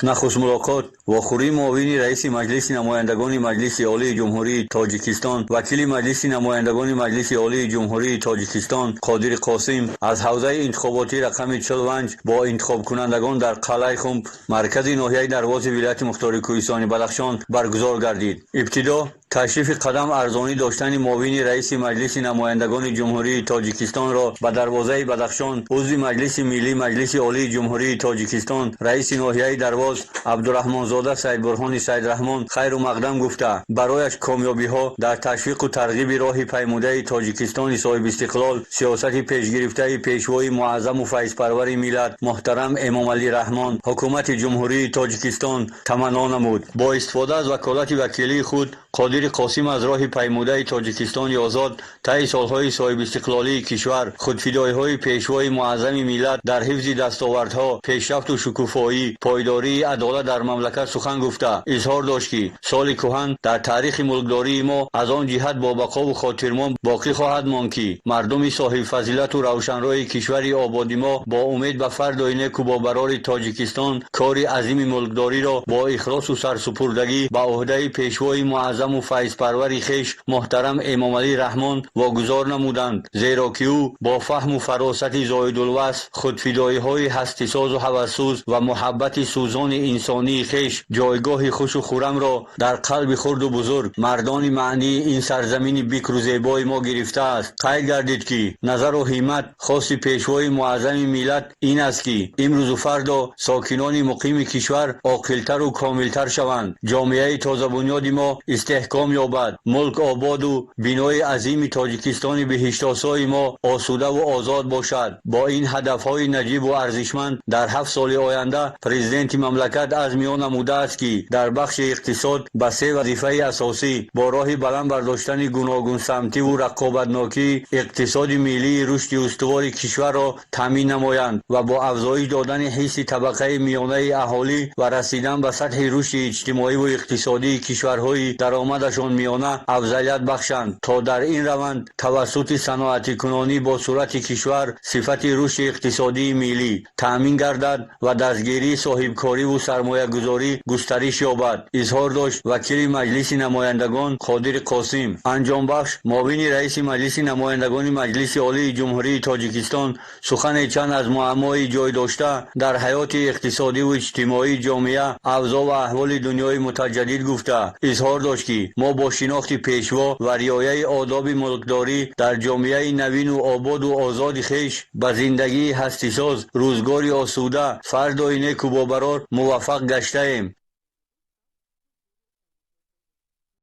Нахуст мулоқот вохӯрии муовини раиси Маҷлиси намояндагони Маҷлиси Олии Ҷумҳурии Тоҷикистон, вакили Маҷлиси намояндагони Маҷлиси Олии Ҷумҳурии Тоҷикистон Қодири Қосим аз ҳавзаи интихоботӣ рақами 45 бо интихобкунандагон дар қалъаи Хумб, маркази ноҳияи Дарвози вилояти мухтори Кӯҳистони Бадахшон баргузор гардид. Ибтидо ташрифи қадам арзонӣ доштани муовини раиси Маҷлиси намояндагони Ҷумҳурии Тоҷикистонро ба дарвозаи Бадахшон узви Маҷлиси Миллӣ Маҷлиси Олии Ҷумҳурии Тоҷикистон, раиси ноҳияи Дарвоз Абдураҳмонзода Саидбурҳони Саидрраҳмон хайру мақдам гуфта, барояш комёбиҳо дар ташвиқу тарғиби роҳи паймудаи Тоҷикистони соҳибистиқлол, сиёсати пешгирифтаи Пешвои муаззаму файзпарвари миллат муҳтарам Эмомалӣ Раҳмон, Ҳукумати Ҷумҳурии Тоҷикистон таманно намуд. Бо истифода аз ваколати вакилии худ Қодири Қосим аз роҳи паймудаи Тоҷикистони озод таи солҳои соҳибистиқлолии кишвар, худфидоиҳои Пешвои муаззами миллат дар ҳифзи дастовардҳо, пешрафту шукуфоӣ, пойдории адолат дар мамлакат сухан гуфта, изҳор дошт, ки соли кӯҳан дар таърихи мулкдории мо аз он ҷиҳат бо бақову хотирмон боқӣ хоҳад монд, ки мардуми соҳибфазилату равшанроҳи кишвари ободи мо бо умед ба фардои неку бо барори Тоҷикистон кори азими мулкдориро бо ихлосу сарсупурдагӣ ба ӯҳдаи Пешвои муаззаму файзпарвари хеш муҳтарам Эмомалӣ Раҳмон вогузор намуданд, зеро ки ӯ бо фаҳму фаросати зоидулвасф, худфидоиҳои ҳастисозу ҳавассӯз ва муҳаббати сӯзони инсонии хеш ҷойгоҳи хушу хурамро дар қалби хурду бузург, мардони маънии ин сарзамини бикру зебои мо гирифтааст. Қайд гардид, ки назару ҳиммат хоси Пешвои муаззами миллат ин аст, ки имрӯзу фардо сокинони муқими кишвар оқилтару комилтар шаванд, ҷомеаи тозабунёди мо истеҳком ёбад, мулк ободу бинои азими Тоҷикистони биҳиштосои мо осудаву озод бошад. Бо ин ҳадафҳои наҷибу арзишманд дар 7 соли оянда президенти мамлакат азми он намудааст, ки дар бахши иқтисод ба се вазифаи асосӣ бо роҳи баланд бардоштани гуногунсамтиву рақобатнокии иқтисоди миллии рушди устувори кишварро таъмин намоянд ва бо афзоиш додани ҳисси табақаи миёнаи аҳолӣ ва расидан ба сатҳи рушди иҷтимоиву иқтисодии кишварҳои даромадашон миёна афзалият бахшанд, то дар ин раванд тавассути саноатикунонӣ бо суръати кишвар сифати рушди иқтисодии миллӣ таъмин гардад ва дастгирии соҳибкориву сармоягузорӣ густариш ёбад, изҳор дошт вакили Маҷлиси намояндагон Қодири Қосим. Анҷомбахш муовини раиси Маҷлиси намояндагони Маҷлиси Олии Ҷумҳурии Тоҷикистон сухане чанд аз муаммои ҷой дошта дар ҳаёти иқтисодиву иҷтимоии ҷомеа, авзоъ ва аҳволи дунёи мутаҷаддид гуфта, изҳор дошт, ки мо бо шинохти Пешво ва риояи одоби мулкдорӣ дар ҷомеаи навину ободу озоди хеш ба зиндагии ҳастисоз, рӯзгори осуда, фардои неку бобарор муваффақ гаштаем.